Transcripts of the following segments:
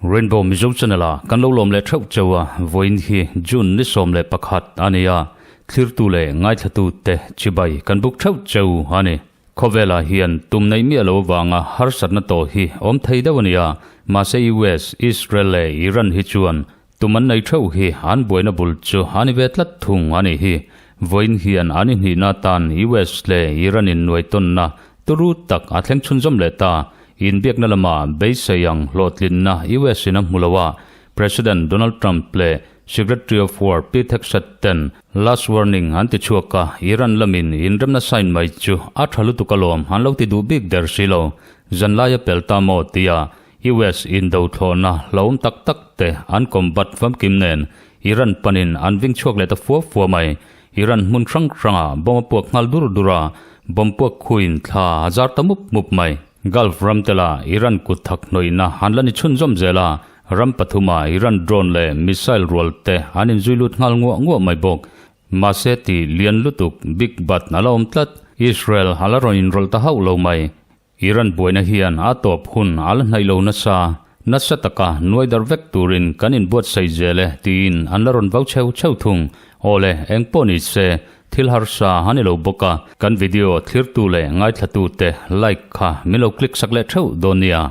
Rainbow Mizo Channel a kan lo lawm leh theuh cheu a, vawiin hi June ni 11 a ni a, thlirtu leh ngaithlatu te chibai kan buk theuh cheu a ni. Khawvelah hian tum neih miah lo avanga harsatna tawh hi awm thei deuh a ni a, mahse US, Israel leh Iran hi chuan tum an nei theuh hi an buaina bul chu a ni ve tlat thung a nih hi. Vawiin hian an inhnihna atan US leh Iran in nuaitawnna turu tak a thleng chhunzawm leh ta. Inbiakna lama beisei ang hlawhtlinna US in a hmu lo a, President Donald Trump leh Secretary of War Pete Hegseth ten last warning an ti chhuak a, Iran lamin inremna sign mai chu a tha lutuk alawm an lo ti duh bik der si lo. Zanlaia pel ta maw tia US indo thlawhna hlauhawm tak tak te an combat famkim nen Iran panin an ving chhuak leh ta fua fua mai. Iran hmun hrang hrangah bomb a puak nghal dur dur a, bomb puak khuin thla a zar ta mup mup mai. Gulf ram te lah Iran kut thak hnawihna an la ni chhunzawm zel a, Ram pathuma Iran drone leh missile rual te an inzui lut nghal nguah nguah mai bawk. Mahse ti lian lutuk big but a la awm tlat. Israel a la rawn inrawlh ta hauh lo mai. Iran buaina hian a tawp hun a la hnaih lo nasa. Nasa taka nuai dar vek turin kan inbuatsaih zel e tiin an la rawn vau cheu cheu thung. Awle, eng pawh ni se, thil harsa a ni lo bawk a, kan video thlirtu leh ngaithlatute like kha min lo click sak leh theuh dawn nia.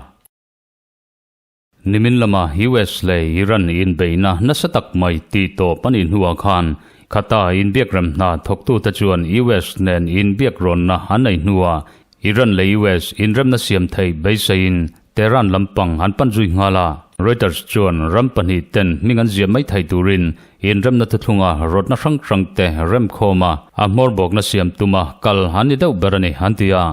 Nimin lama US leh Iran inbeihna nasa tak mai tih tawp a nih hnuah khan Qatar inbiakrem hna thawktute chuan US nen inbiak rawnna an nei hnuah Iran leh US inremna siam theih beiseiin Tehran lampang an pan zui nghal a. Reuters chuan ram pahnih ten hming an ziah mai thei turin inremna thuthlunga rawtna hrang hrangte remkhawma a hmawrbawkna siam tuma kal an ni deuh ber a ni an ti a.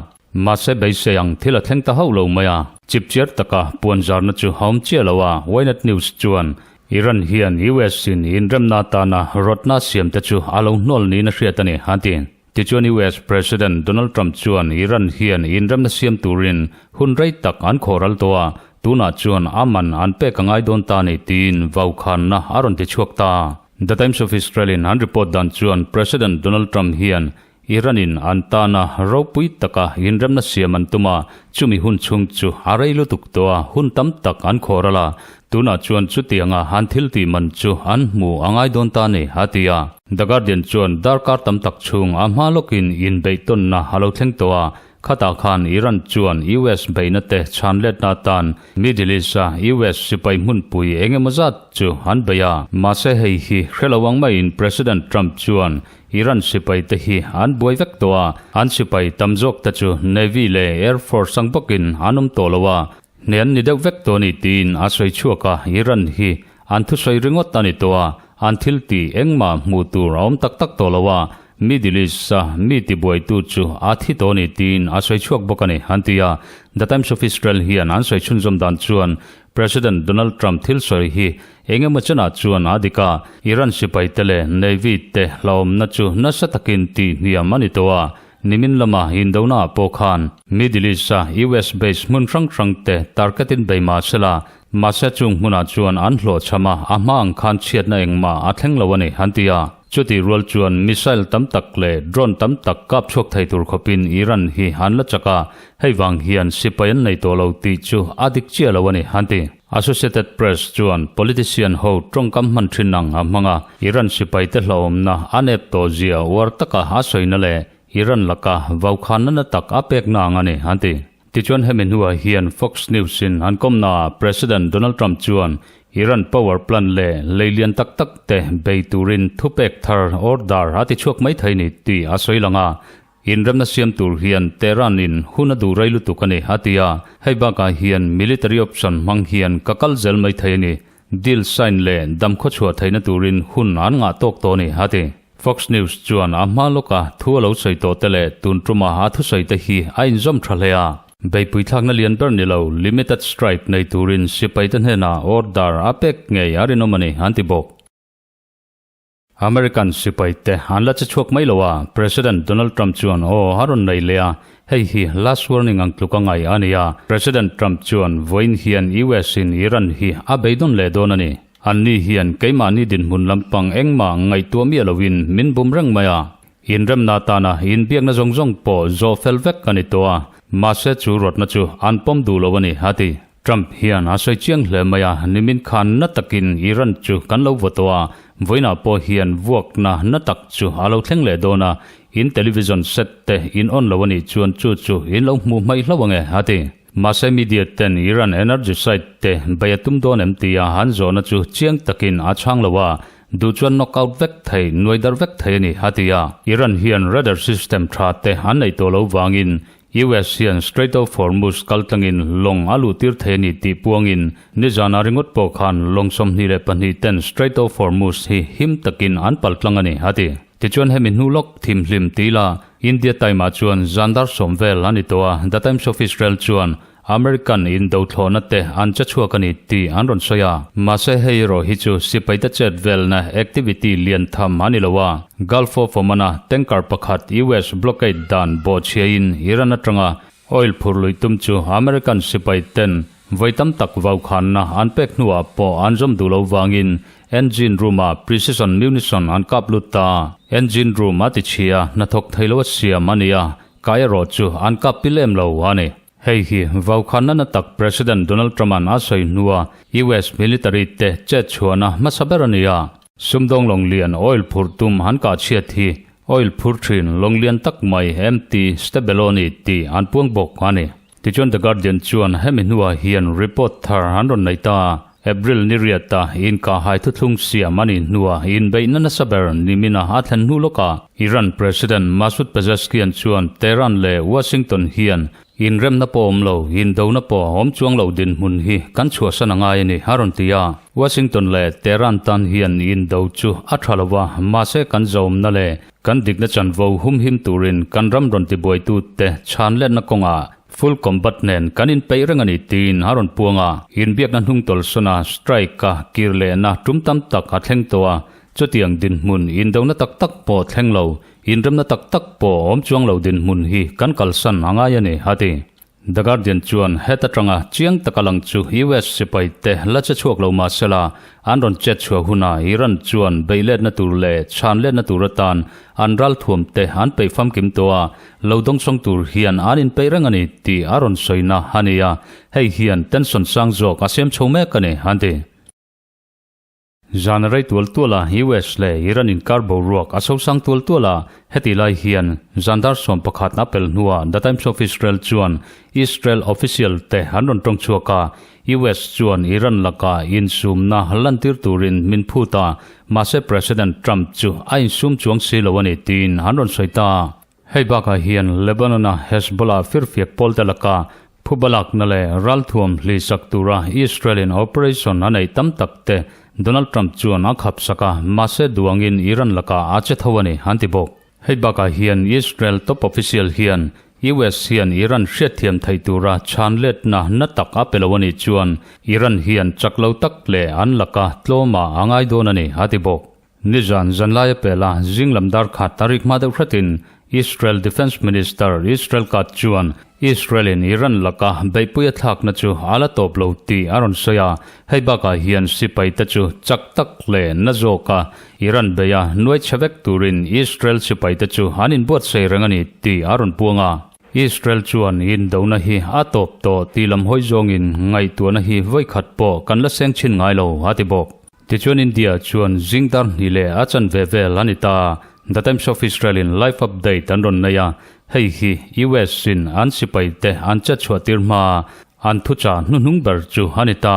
Mahse beisei ang thil a thleng ta hauh lo mai a, chipchiar taka puan zarna chu a awm chiah lo a, Ynet News chuan Iran hian US in inremna atana rawtna siam te chu a lo hnawl niin a hriat a ni, a ti. Tichuan US President Donald Trump chuan Iran hian inremna siam turin hun rei tak an khawhral tawh a, tunah chuan a man an pek a ngai dawn ta a ni tiin vaukhanna a rawn ti chhuak ta. The Times of Israel in an report dan chuan President Donald Trump hian Iran-in an tana ropui taka inremna siam an tum a, chumi hun chhung chu a rei lutuk tawh a, hun tam tak an khawhral a, tunah chuan chutianga an thil tih man chu an hmu a ngai dawn ta a ni, a ti a. The Guardian chuan darkar tam tak chhung a hma lawkin inbeihtawnna a lo thleng tawh a, khatah khan Iran chuan US beihna te chhan letna atan Middle East-a US sipai hmunpui eng emaw zat chu an bei a. Mahse hei hi hre lo ang maiin President Trump chuan Iran sipai te hi an buai vek tawh a, an sipai tam zawk te chu Navy leh Air Force ang bawkin an awm tawh lo a, hne an ni deuh vek tawh a ni tiin a sawi chhuak a, Iran hi an thusawi ringawt a ni tawh a, an thil tih engmah hmuh tur a awm tak tak tawh lo a, Middle East-a mi tibuaitu chu a thi tawh a ni tiin a sawi chhuak bawk a ni, an ti a. The Times of Israel hian an sawi chhunzawm dan chuan President Donald Trump thil sawi hi eng emaw chenah chuan a dik a, Iran sipai te leh Navy te hlauhawmna chu nasa takin tih hniam a ni tawh a, nimin lama indona ah pawh khan Middle East-a US base hmun hrang hrang te target in bei mah sela, mahse chung hmunah chuan an hlawhchham a, a hma ang khan chhiatna engmah a thleng lo a ni, an ti a. Chutih rual chuan missile tam tak leh drone tam tak kap chhuak thei tur khawpin Iran hi an la chak a, hei vang hian sipai an nei tawh lo tih chu a dik chiah lo a ni, an ti. Associated Press chuan politician ho tawngkam hman thin ang a hmang a, Iran sipaite hlauhawmna a nep tawh zia uar taka a sawina leh Iran laka vaukhanna na tak a pekna ang a ni, an ti. Tichuan hemi hnuah hian Fox News in an kawmnaah President Donald Trump chuan Iran power plant leh lei lian tak tak te bei turin thupek thar order a ti chhuak mai thei ni tih a sawi lang a. Inremna siam tur hian Tehran in hun a duh rei lutuk a ni a ti a, hei bakah hian military option hmang hian ka kal zel mai thei a ni. Deal sign leh dam khawchhuah theihna turin hun an ngah tawk tawh a ni a ti. Fox News chuan a hma lawka thu a lo sawi tawh te leh tun tuma a thusawi te hi a inzawm tha hle a. Beipui thlakna lian ber ni lo limited strike nei turin sipai te hnenah order a pek ngei a rinawm a ni an ti bawk. American sipai te an la che chhuak mai lo a, President Donald Trump chuan aw a rawn nei leh a, hei hi last warning ang tluk a ngai a ni a. President Trump chuan vawiin hian US in Iran hi a beidawn leh dawn a ni. Anni hian keimahni dinhmun lampang engmah ngaihtuah miah loin min bum reng mai a. Inremna atana inbiakna zawng zawng pawh zawh fel vek a ni tawh a, mahse chu rawtna chu an pawm duh lo a ni, a ti. Trump hian a sawi chiang hle mai a, nimin khan na takin Iran chu kan lo vaw tawh a, vawiinah pawh hian vuakna na tak chu a lo thleng leh dawn a, in television set te in on lo a nih chuan chu chu in lo hmuh hmaih hlauh ange, a ti. Mahse media ten Iran energy site te bei a tum dawn em tia an zawhna chu chiang takin a chhang lo a, duh chuan knock out vek thei, nuai dar vek thei a ni, a ti a. Iran hian radar system tha te an neih tawh lo vangin US hian Strait of Hormuz kal tlangin lawng a luh tir thei a ni tih puangin nizana ringawt pawh khan lawng 22 ten Strait of Hormuz hi him takin an pal tlang a ni, a ti. Tichuan hemi hnu lawk thimhlim ti ila India Time ah chuan zan dar sawm vel a ni tawh a, The Times of Israel chuan American in dothlawhna te an che chhuak a ni tih an rawn sawi a. Mahse hei erawh hi chu sipaite chet velna activity lian tham a ni lo a, Gulf of Oman-a tanker pakhat US blockade dan bawhchhiain Iran atanga oil phur lui tum chu American sipai ten vawi tam tak vaukhanna an pek hnuah pawh an zawm duh lo vangin engine room-ah precision munition an kap lut ta. Engine room a tichhia hnathawk thei lo a siam a ni a, kai erawh chu an kap pil em lo a ni. Hei hi vaukhanna na tak President Donald Trump-a'n a sawi hnua US military te chet chhuahna hmasa ber a ni a. Sumdawng lawng lian oil phurh tum an kah chhiat hi oil phur thin lawng lian tak mai MT Stabeloni tih an puang bawk a ni. Tichuan The Guardian chuan hemi hnuah hian report thar an rawn nei ta. April ni riata inkahhai thuthlung siam a nih hnuah inbeihna nasa ber nimina a thlen hnu lawkah Iran President Masoud Pezeshkian chuan Tehran leh Washington hian inremna pawh awm lo, indona pawh awm chuang lo dinhmun hi kan chhuahsan a ngai a ni, a rawn ti a. Washington leh Tehran tan hian indo chu a tha lo va, mahse kan zawmna leh kan dikna chanvo humhim turin kan ram rawn tibuaitute chhanletna kawngah Full combat nen kan inpeih reng a ni tiin a rawn puang a, inbiakna hnungtawlsawna strike a kir lehna tum tam tak a thleng tawh a, chutiang dinhmun indona tak tak pawh thleng lo, inremna tak tak pawh awm chuang lo dinhmun hi kan kalsan a ngai a ni, a ti. The Guardian chuan het atanga chiang taka lang chu US sipai te la che chhuak lo mah sela, an rawn chet chhuah hunah Iran chuan beihletna tur leh chhanletna tur atan an ralthuam te an peih famkim tawh a, Lo dawngsawng tur hian an inpeih reng a ni tih a rawn sawina a ni a, hei hian tension sang zawk a siam chho mek a ni, an ti. Zan a rei tual tual a, US leh Iran inkar boruak a sosang tual tual a, heti lai hian zan dar 11 a pel hnuah The Times of Israel chuan Israel official te an rawn tawng chhuak a, US chuan Iran lakah insumna lantir turin min phut a, mahse President Trump chu a insum chuang si lo a ni tiin an rawn sawi ta. Hei bakah hian Lebanon-a Hezbollah firfiak pawlte laka phubalakna leh ralthuam hlisak tura Israel-in operation a neih tam tak te Donald Trump chuan a khapsak a, mahse duangin Iran lakah a che tho a ni, an ti bawk. Hei bakah hian Israel top official hian US hian Iran hriatthiam theih tura chhanletna na tak a pe lo a nih chuan Iran hian chak lo tak leh an laka tlawmah a ngai dawn a ni, a ti bawk. Nizan zanlai a pel a, zinglam dar khat a rik hma deuh hretin Israel Defence Minister Israel Katz chuan Israel-in Iran laka beihpui a thlakna chu a la tawp lo tih a rawn sawi a, hei bakah hian sipaite chu chak tak leh na zawka Iran beia nuai chhe vek turin Israel sipaite chu an inbuatsaih reng a ni tih a rawn puang a. Israel chuan indona hi a tawp tawh tih lam hawi zawngin ngaihtuahna hi vawikhat pawh kan la seng chhin ngai lo, a ti bawk. Tichuan India chuan zing dar hnih leh a chanve vel a ni ta. The Times of Israel in live update an rawn nei a, hei hi US in an sipai te an chet chhuah tir hma an thuchah hnuhnung ber chu a ni ta.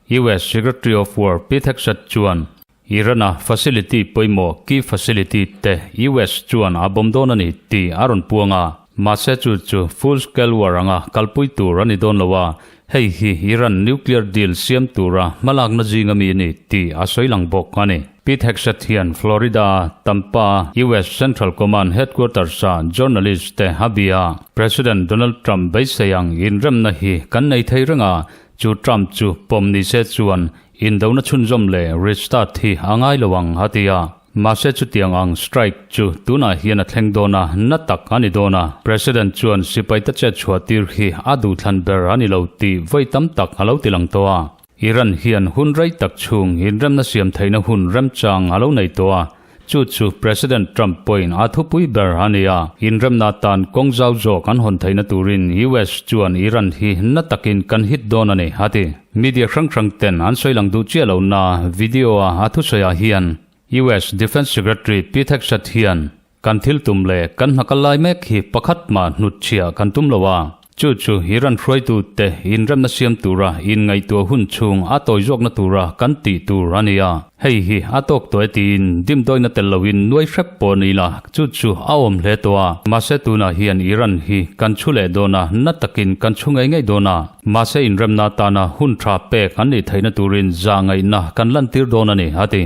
US Secretary of War Pete Hegseth chuan Iran a facility pawimawh key facility te US chuan a bawm dawn a ni tih a rawn puang a. Mahse chu chu full scale war anga kalpui tur a ni dawn lo a, hei hi Iran nuclear deal siam tura hmalakna zinga mi a ni tih a sawi lang bawk a ni. Pete Hegseth hian Florida-a Tampa US Central Command headquarters-a journalist te a bia a, President Donald Trump beisei ang inremna hi kan nei thei reng a, chu Trump chu pawm ni se chuan indona chhunzawm leh restart hi a ngai lo ang a ti a. Mahse chutiang ang strike chu tunah hian a thleng dawn a, na tak a ni dawn a. President chuan sipaite chet chhuah tir hi a duhthlan ber a ni lo tih vawi tam tak a lo ti lang tawh a. Iran hian hun rei tak chhung inremna siam theihna hun remchang a lo nei tawh a, chu chu President Trump pawhin a thupui ber a ni a. Inremna atan kawng zau zawk an hawn theihna turin US chuan Iran hi na takin kan hit dawn a ni, a ti. Media hrang hrang ten an sawi lang duh chiah lo na video-a a thusawiah hian US Defence Secretary Pete Hegseth hian Kan thil tum leh kan hna kal lai mek hi pakhat mah hnut chhiah kan tum lo a, chu chu Iran hruaitute inremna siam tura inngaihtuah hun chhung a tawi zawkna tura kan tih tur a ni a, hei hi a tawk tawh e tiin dimdawina tel loin nuai hrep pawh ni la, chu chu a awm hle tawh a, mahse tunah hian Iran hi kan chhu leh dawn a, na takin kan chhu ngei ngei dawn a, mahse inremna atana hun tha pek an nih theihna turin zahngaihna kan lantir dawn a ni, a ti.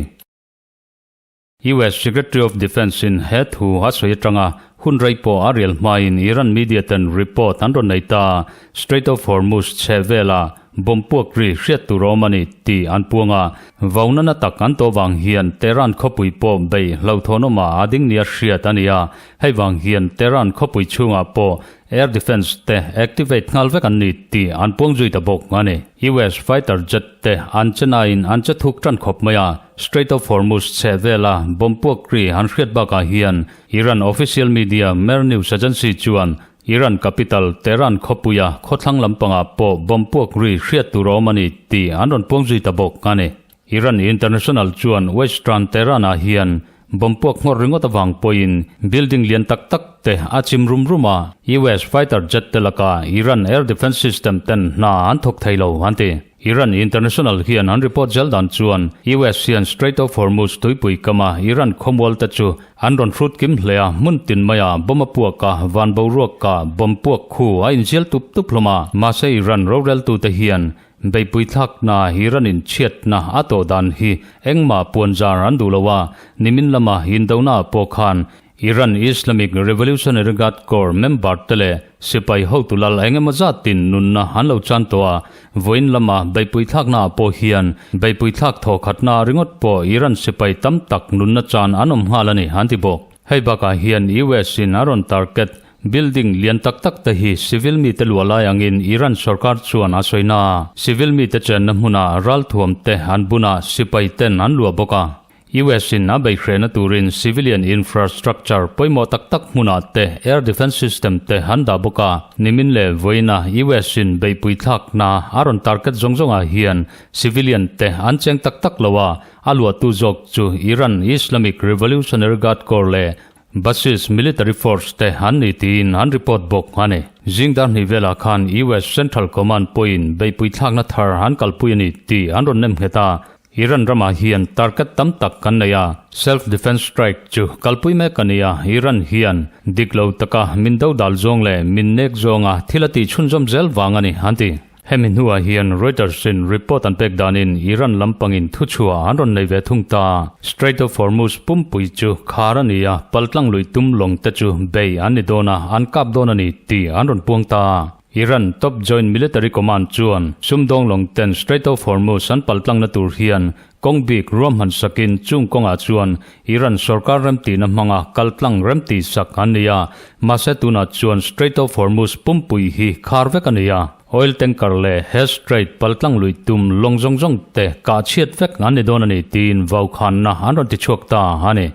US Secretary of Defence in he thu a sawi atanga hun rei pawh a rial hmain Iran media ten report an rawn nei ta. Strait of Hormuz chhe vela bomb puak ri hriat tur a awm a ni tih an puang a. Vauna na tak an tawh vang hian Tehran khawpui pawh bei hlauhthawnawmah a ding nia hriat a ni a. Hei vang hian Tehran khawpui chhungah pawh Air Defence te activate nghal vek an ni tih an puang zui ta bawk a ni. US fighter jet te an che nain an che thuk tan khawp mai a, Strait of Hormuz chheh vela bomb puak ri an hriat bakah hian Iran official media Mehr News Agency chuan Iran capital Tehran khawpuia khawthlang lampangah pawh bomb puak ri hriat tur a awm a ni tih an rawn puang zui ta bawk a ni. Iran International chuan Western Tehran-ah hian bomb puak nghawr ringawt avang pawhin building lian tak tak te a chim rum rum a, US fighter jet te laka Iran air defence system ten hna an thawk thei lo an ti. Iran International hian an report zel dan chuan US hian Strait of Hormuz tuipui kama Iran khawmual te chu an rawn hrut kim hle a, hmun tin maia bomb a puak a, van boruaka bomb puak khu a inzial tup tup hlawm a, mahse Iran roreltute hian Beipui thlakna Iran in chhiatna a tawh dan hi engmah puanzar an duh lo a, nimin lama indona pawh khan Iran Islamic Revolutionary Guard Corps member te leh sipai hotu lal eng emaw zatin nunna an lo chan tawh a, vawiin lama beipui thlakna ah pawh hian beipui thlak thaw khatna ringawt pawh Iran sipai tam tak nunna chan an awm nghal a ni an ti bawk. Hei bakah hian US in a rawn target Building lian tak tak te hi civil mite luah lai angin Iran sorkar chuan a sawi na a, civil mite chenna hmunah ralthuam te an bun a, sipai ten an luah bawk a. US in a beihhrehna turin civilian infrastructure pawimawh tak tak hmunah te air defence system te an dah bawk a. Nimin leh vawiina US in beihpui thlakna a rawn target zawng zawngah hian civilian te an cheng tak tak lo a, a luahtu zawk chu Iran Islamic Revolutionary Guard Corps leh Basij military force te an ni tiin an report bawk a ni. Zingdar hnih velah khan US Central Command pawhin beihpui thlakna thar an kalpui a ni tih an rawn nem nghet a. Iran ramah hian target tam tak kan nei a, self defence strike chu kalpui mek a ni a, Iran hian dik lo taka min dodal zawng leh min nek zawnga thil a tih chhunzawm zel vang a ni an ti. Hemi hnuah hian Reuters-in report an pek danin Iran lampangin thuchhuah an rawn nei ve thung ta. Strait of Hormuz pumpui chu khar a ni a, paltlang lui tum lawng te chu bei an ni dawn a, an kap dawn a ni tih an rawn puang ta. Iran top joint military command chuan sumdawng lawng ten Strait of Hormuz an paltlangna tur hian kawng bik ruahman sakin chung kawngah chuan Iran sorkar remtihna hmanga kaltlang remtih sak an ni a, mahse tunah chuan Strait of Hormuz pumpui hi khar vek a ni a. Oil tanker leh he strait paltlang lui tum lawng zawng zawng te kah chhiat vek an ni dawn a ni tiin vaukhanna an rawn ti chhuak ta a ni.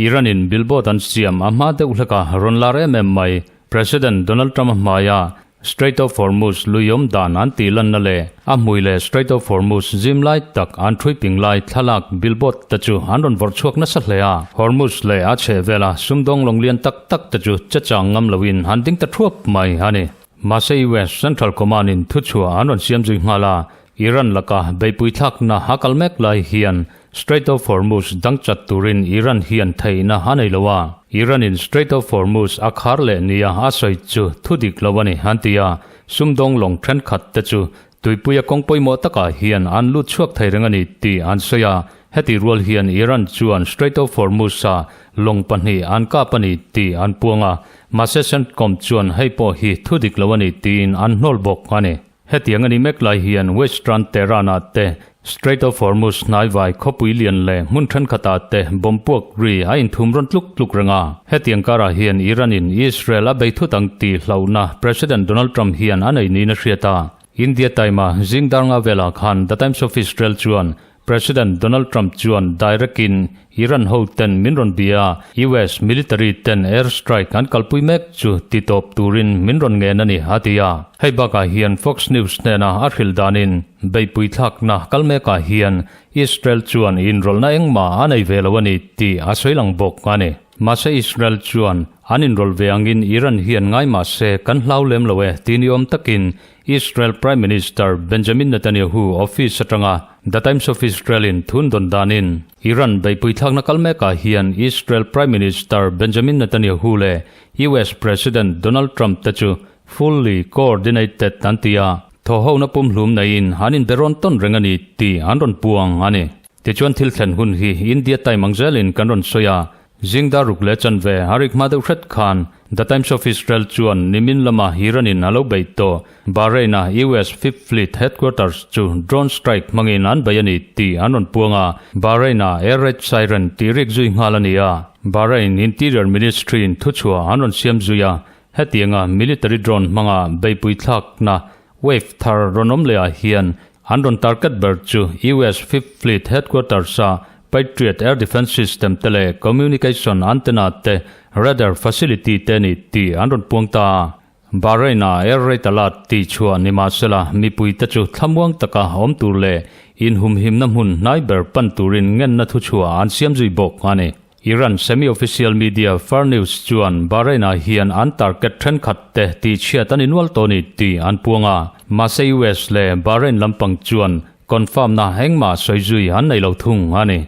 Iran in billboard an siam a hma deuh hlek a rawn lar em em mai. President Donald Trump a hmaia Strait of Hormuz lui awm dan an tih lanna leh a hmui leh Strait of Hormuz zim lai tak an thui ping lai thlalak billboard te chu an rawn vawrh chhuak nasa hle a. Hormuz leh a chhehvela sumdawng lawng lian tak tak te chu che chang ngam loin an ding ta thuap mai a ni. Mahse US Central Command in thuchhuah an rawn siam zui nghal a, Iran laka beihpui thlakna a kal mek lai hian Strait of Hormuz dang chat turin Iran hian theihna a nei lo a, Iran in Strait of Hormuz a khar leh nia a sawi chu thu dik lo a ni an ti a, sumdawng lawng thenkhat te chu tuipuia kawng pawimawh takah hian an lut chhuak thei reng a ni tih an sawi a, Heti rual hian Iran chuan Strait of Hormuz-a lawng pahnih an kap a ni tih an puang a, mahse CENTCOM chuan hei pawh hi thu dik lo a ni tiin an hnawl bawk a ni. Hetiang a ni mek lai hian Western Tehran-ah te, Strait of Hormuz hnaivai khawpui lian leh hmun thenkhatah te bomb puak ri a inthum rawn tluk tluk reng a. Hetiang karah hian Iran-in Israel a bei thut ang tih hlauhna President Donald Trump hian a nei niin a hriat a. India Time-a zing dar nga velah khan The Times of Israel chuan President Donald Trump chuan direct in Iran ho ten min rawn bia a, US military ten air strike an kalpui mek chu ti tawp turin min rawn ngen a ni, a ti a. Hei bakah hian Fox News hnena a hrilh danin beihpui thlakna kal mekah hian Israel chuan inrawlhna engmah a nei ve lo a ni tih a sawi lang bawk a ni. Mahse Israel chuan an inrawlh ve angin Iran hian ngai mah se kan hlau lem lo e tih ni awm takin Israel Prime Minister Benjamin Netanyahu office atanga The Times of Israel-in thun dawn danin, Iran beihpui thlakna kal mekah hian Israel Prime Minister Benjamin Netanyahu leh US President Donald Trump te chu fully coordinated an ti a, thawhhona pumhlum neiin an inbe rawn tawn reng a ni tih an rawn puang a ni. Tichuan thil thlen hun hi India time ang zelin kan rawn sawi a, Zingdar ruk leh chanve a rik hma deuh hret khan The Times of Israel chuan nimin lama Iran-in a lo beih tawh Bahrain-a US Fifth Fleet headquarters chu drone strike hmangin an bei a ni tih an rawn puang a, Bahrain-a air raid siren tih rik zui nghal a ni a. Bahrain Interior Ministry-in thuchhuah an rawn siam zui a, hetianga military drone hmanga beihpui thlakna wave thar rawn awm lehah hian an rawn target ber chu US Fifth Fleet headquarters-a Patriot air defence system te leh communication antenna te, radar facility te ni tih an rawn puang ta a. Bahrain-a air raid alert tih chhuah ni mahsela mipui te chu thlamuang taka awm tur leh inhumhimna hmun hnai ber pan turin ngenna thuchhuah an siam zui bawk a ni. Iran semi-official media Far News chuan Bahrain-ah hian an target thenkhat te tihchhiat an innual tawh a ni tih an puang a. Mahse US leh Bahrain lampang chuan confirm na engmah sawi zui an nei lo thung a ni.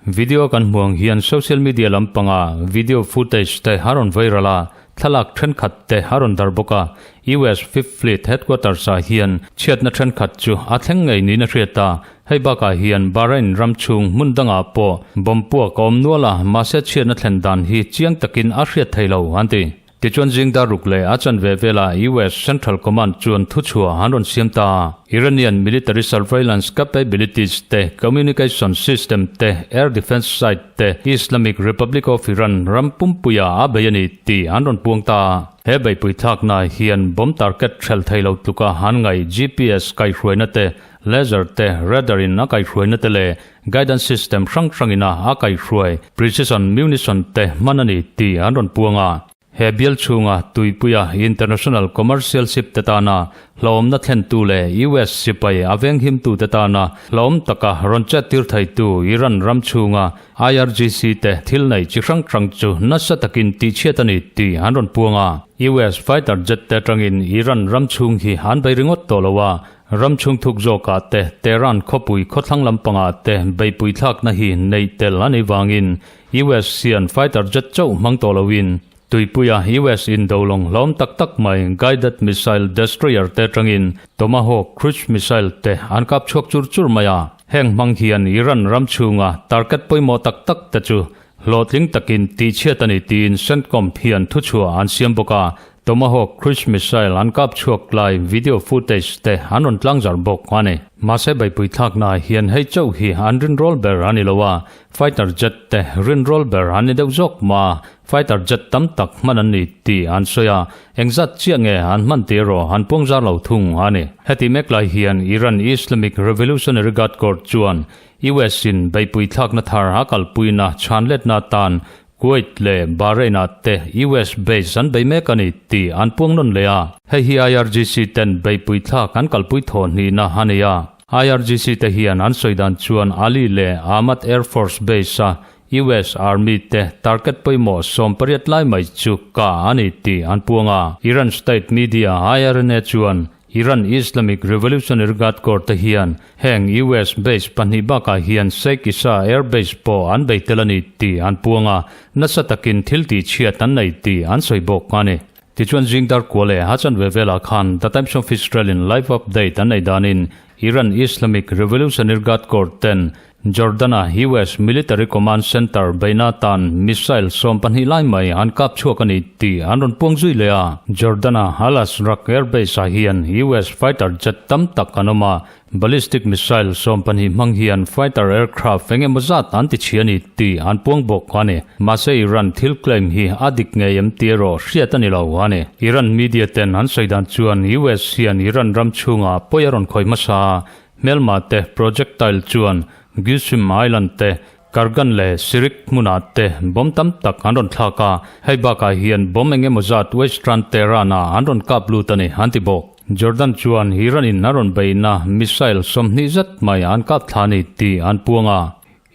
Video kan hmuh ang hian social media lampanga video footage te a rawn viral a, thlalak thenkhat te a rawn dar bawk a. US Fifth Fleet headquarters ah hian chhiatna thenkhat chu a thleng ngei niin a hriat a. Hei bakah hian Bahrain ram chhung hmun dangah pawh bomb puak a awm nual a, mahse chhiatna thlen dan hi chiang takin a hriat thei lo, an ti. Tichuan zingdar ruk leh a chanve velah US Central Command chuan thuchhuah an rawn siam ta a. Iranian military surveillance capabilities te, communication system te, air defence site te Islamic Republic of Iran ram pumpuia a bei a ni tih an rawn puang ta a. He beihpui thlakna hian bomb target hrelh thei lo tluka an ngaih GPS kaihhruaina te, Laser te, radar in a kaihhruaina te leh guidance system hrang hrangin a a kaihhruai precision munition te hman a ni tih an rawn puang a. He bial chhunga tuipuia international commercial ship te tana hlauhawmna thlentu leh US sipai a venghimtu te tana hlauhawm taka rawn chet tir theitu Iran ram chhunga IRGC te thil nei chi hrang hrang chu nasa takin tihchhiat a ni tih an rawn puang a. US fighter jet te atangin Iran ram chhung hi an bei ringawt tawh lo a, Ram chhung thuk zawkah te, Tehran khawpui khawthlang lampangah te beihpui thlakna hi neih tel a nih vangin US hian fighter jet chauh hmang tawh loin tuipuia US indolawng hlawm tak tak mai guided missile destroyer te atangin Tomahawk cruise missile te an kap chhuak chur chur mai a. Heng hmang hian Iran ram chhunga target pawimawh tak tak te chu Hlawhtling takin tihchhiat a ni tiin CENTCOM hian thuchhuah an siam bawk a, Tomahawk cruise missile an kap chhuak lai video footage te an rawn tlangzar bawk a ni. Mahse beihpui thlaknaah hian hei chauh hi an rinrawl ber a ni lo a, fighter jet te rinrawl ber an ni deuh zawk mah a, fighter jet tam tak hman an ni tih an sawi a, engzat chiah nge an hman tih erawh an puangzar lo thung a ni. Heti mek lai hian Iran Islamic Revolutionary Guard Corps chuan US in beihpui thlakna thar a kalpuina chhanletna atan Kuwait leh Bahrain ah te US base an bei mek a ni tih an puang nawn leh a. Hei hi IRGC ten beihpui thlak an kalpui thawh hnihna a ni a. IRGC te hian an sawi dan chuan Ali leh Ahmad Air Force Base a US Army te target pawimawh 18 lai mai chu kah a ni tih an puang a. Iran state media IRNA chuan Iran Islamic Revolutionary Guard Corps te hian heng US base pahnih bakah hian Sheikh Issa Air Base pawh an bei tel a ni tih an puang a, nasa takin thil tihchhiat an nei tih an sawi bawk a ni. Tichuan zingdar kua leh a chanve velah khan The Times of Israel in live update an nei danin Iran Islamic Revolutionary Guard Corps ten. Jordan-a US Military Command Center beihna atan missile 12 lai mai an kap chhuak a ni tih an rawn puang zui leh a. Jordan-a Al Azraq Air Base-ah hian US fighter jet tam tak an awm a, ballistic missile 20 hmang hian fighter aircraft eng emaw zat an ti chhi a ni tih an puang bawk a ni. Mahse Iran thil claim hi a dik ngei em tih erawh hriat a ni lo a ni. Iran media ten an sawi dan chuan US hian Iran ram chhungah pawi a rawn khawih hmasa a, Hmelma te projectile chuan Gyusim Island te, Kargan leh Sirik hmunah te bomb tam tak an rawn thlak a, hei bakah hian bomb eng emaw zat Western Tehran-ah an rawn kap lut a ni, an ti bawk. Jordan chuan Iran-in a rawn beihna missile 20 zet mai an kap thla a ni tih an puang a.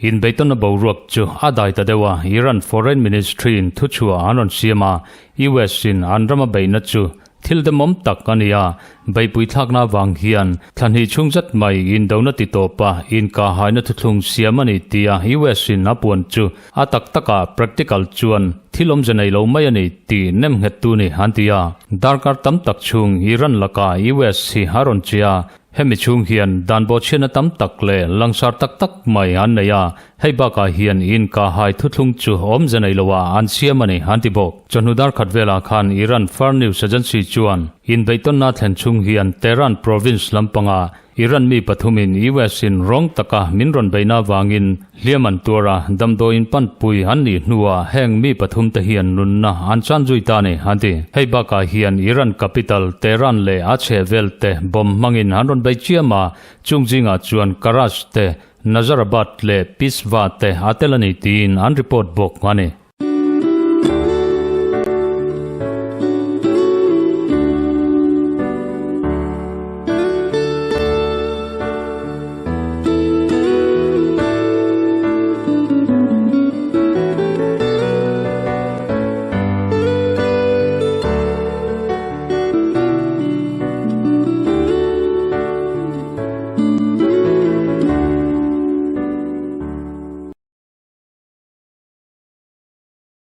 Inbeihtawnna boruak chu a dai ta deuh a, Iran Foreign Ministry-in thuchhuah an rawn siam a, US-in an rama beihna chu thil demawm tak a ni a, beihpui thlakna avang hian thla hnih chhung zet mai indona ti tawpa inkahhaina thuthlung siam a ni tia US-in a puan chu a tak takah practical chuan thil awmze nei lo mai a ni tih nemnghettu ni an ti a. Darkar tam tak chhung Iran lakah US hi a rawn che a, Hemi chhung hian dan bawhchhiatna tam tak leh langsar tak tak mai an nei a, hei bakah hian inkahhai thuthlung chu awmze nei loah an siam a ni, an ti bawk. Chawhnu dar khat velah khan Iran Far News Agency chuan inbeihtawnna thlen chhung hian Tehran province lampangah Iran mi pathumin US in rawng taka min rawn beihna avangin Hliam an tuar a, damdawiin panpui an nih hnuah heng mi pathum te hian nunna an chan zui ta a ni, an ti. Hei bakah hian Iran capital Tehran leh a chhehvel te bomb hmangin an rawn bei chiam a, chung zingah chuan Karaj te, Nazarabad leh Pishva te a tel a ni tiin an report bawk a ni.